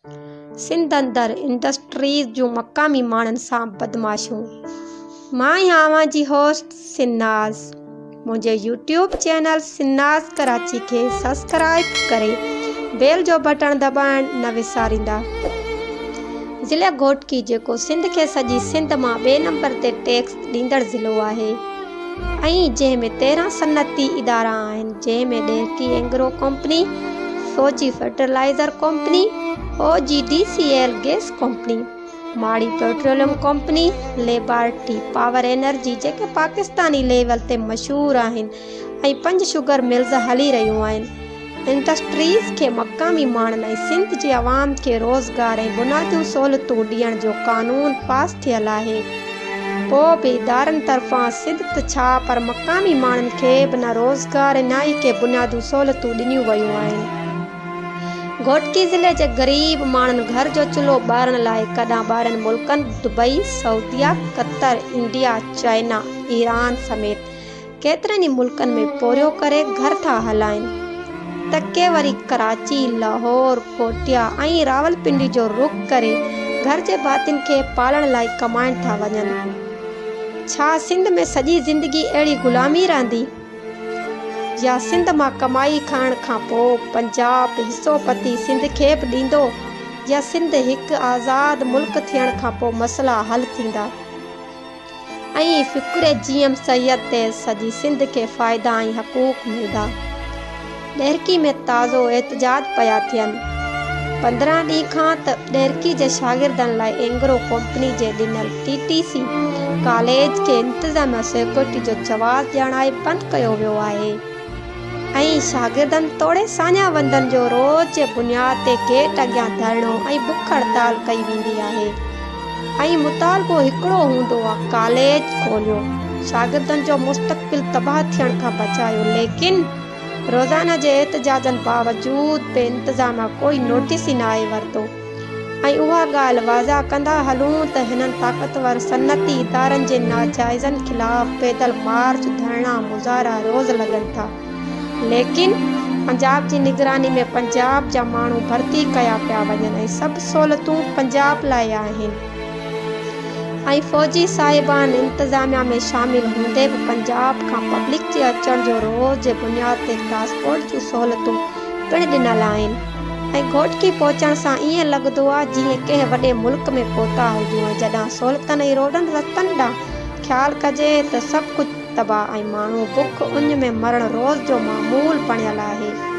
سنڌ اندر انڊسٽريز جون مقامي ماڻهن سان بدمعاشيون. مان آهيان اوهان جي هوسٽ سناز. منهنجي يوٽيوب چينل سناز ڪراچي کي سبسڪرائب ڪري بيل جو بٽڻ دٻائڻ نه وساريندا. ضلع گهوٽڪي جيڪو سنڌ کي سڄي سنڌ مان ٻئي نمبر تي ٽيڪس ڏيندڙ ضلعو آهي ۽ جنهن ۾ 13 صنعتي ادارا آهن جنهن ۾ Daharki Engro company, Fauji fertilizer company, O G D C L gas company, Mari petroleum company, Liberty power energy جيڪي پاڪستاني ليول تي مشهور آهن ۽ پنج شگر ملز هلي رهيون آهن. انڊسٽريز کي مقامي ماڻهن ۽ سنڌ جي عوام کي روزگار ۽ بنياديون سهولتون ڏيڻ جو قانون پاس ٿيل آهي پوء به ادارن طرفان سنڌ ته ڇا پر مقامي ماڻهن کي به نه روزگار ۽ نه ئي ڪي بنياديون سهولتون ڏنيون ويون آهن. گهوٽڪي ضلعي جي غريب ماڻهن گهر جو چلهو ٻارڻ لاء ڪڏان ٻاهرين ملڪن Dubai, Saudia, Qatar, India, China, Iran سميت ڪيترن ئي ملڪن ۾ پورهيو ڪري گهر ٿا هلائين ته ڪي وري ڪراچي، لاهور، ڪوئٽيا ۽ راولپنڊي جو رخ ڪري گهر جي ڀاتين کي پالڻ لاء ڪمائڻ ٿا وڃن. ڇا سنڌ ۾ سڄي زندگي اهڙي غلامي رهندي؟ يا سنڌ مان ڪمائي کائڻ کان پوء پنجاب حصو پتي سنڌ کي به ڏيندو يا سنڌ هڪ آزاد ملڪ ٿيڻ کان پوء مسئلا حل ٿيندا؟ ۽ فڪر جي ايم سيد تي سڄي سنڌ کي فائدا ۽ حقوق ملندا. ڏهرڪي ۾ تازو احتجاج پيا ٿين. 15 ڏينهن کان ته ڏهرڪي جي شاگردن لاء اينگرو ڪمپني جي ڏنل ٽي ٽي سي ڪاليج کي انتظاميا سيڪيورٽي جو جواز ڄاڻائي بند ڪيو ويو آهي. ۽ شاگردن توڙي ساڃاهه وندن جو روز جي بنياد تي گيٽ اڳيان ڌرڻو ۽ بک هڙتال ڪئي ويندي آهي ۽ مطالبو هڪڙو هوندو آ ڪاليج کوليو شاگردن جو مستقبل تباهه ٿيڻ کان بچايو ليڪن روزانه جي احتجاجن باوجود به انتظاميا ڪوئي نوٽيس ئي ناهي ورتو. ۽ اها ڳالهه واضح ڪندا هلون ته هنن طاقتور صنعتي ادارن جي ناجائزن خلاف پيدل مارچ، ڌرڻا، مظاهرا روز لڳن ٿا ليڪن پنجاب جي نگراني ۾ پنجاب جا ماڻهو ڀرتي ڪيا پيا وڃن ۽ سڀ سهولتون پنجاب لاء آهن ۽ فوجي صاحبان انتظاميا ۾ شامل هوندي به پنجاب کان پبلڪ جي اچڻ جو روز جي بنياد تي ٽرانسپورٽ جون سهولتون پڻ ڏنل آهن. ۽ گهوٽڪي پهچڻ سان ائين لڳندو آ جيئن ڪنهن وڏي ملڪ ۾ پهتا هجون ۽ جڏهن سهولتن ۽ روڊن رستن ڏانهن خيال ڪجي ته سڀ ڪجهه تباهه ۽ ماڻهو بک اڃ ۾ مرڻ روز جو معمول بڻيل آهي.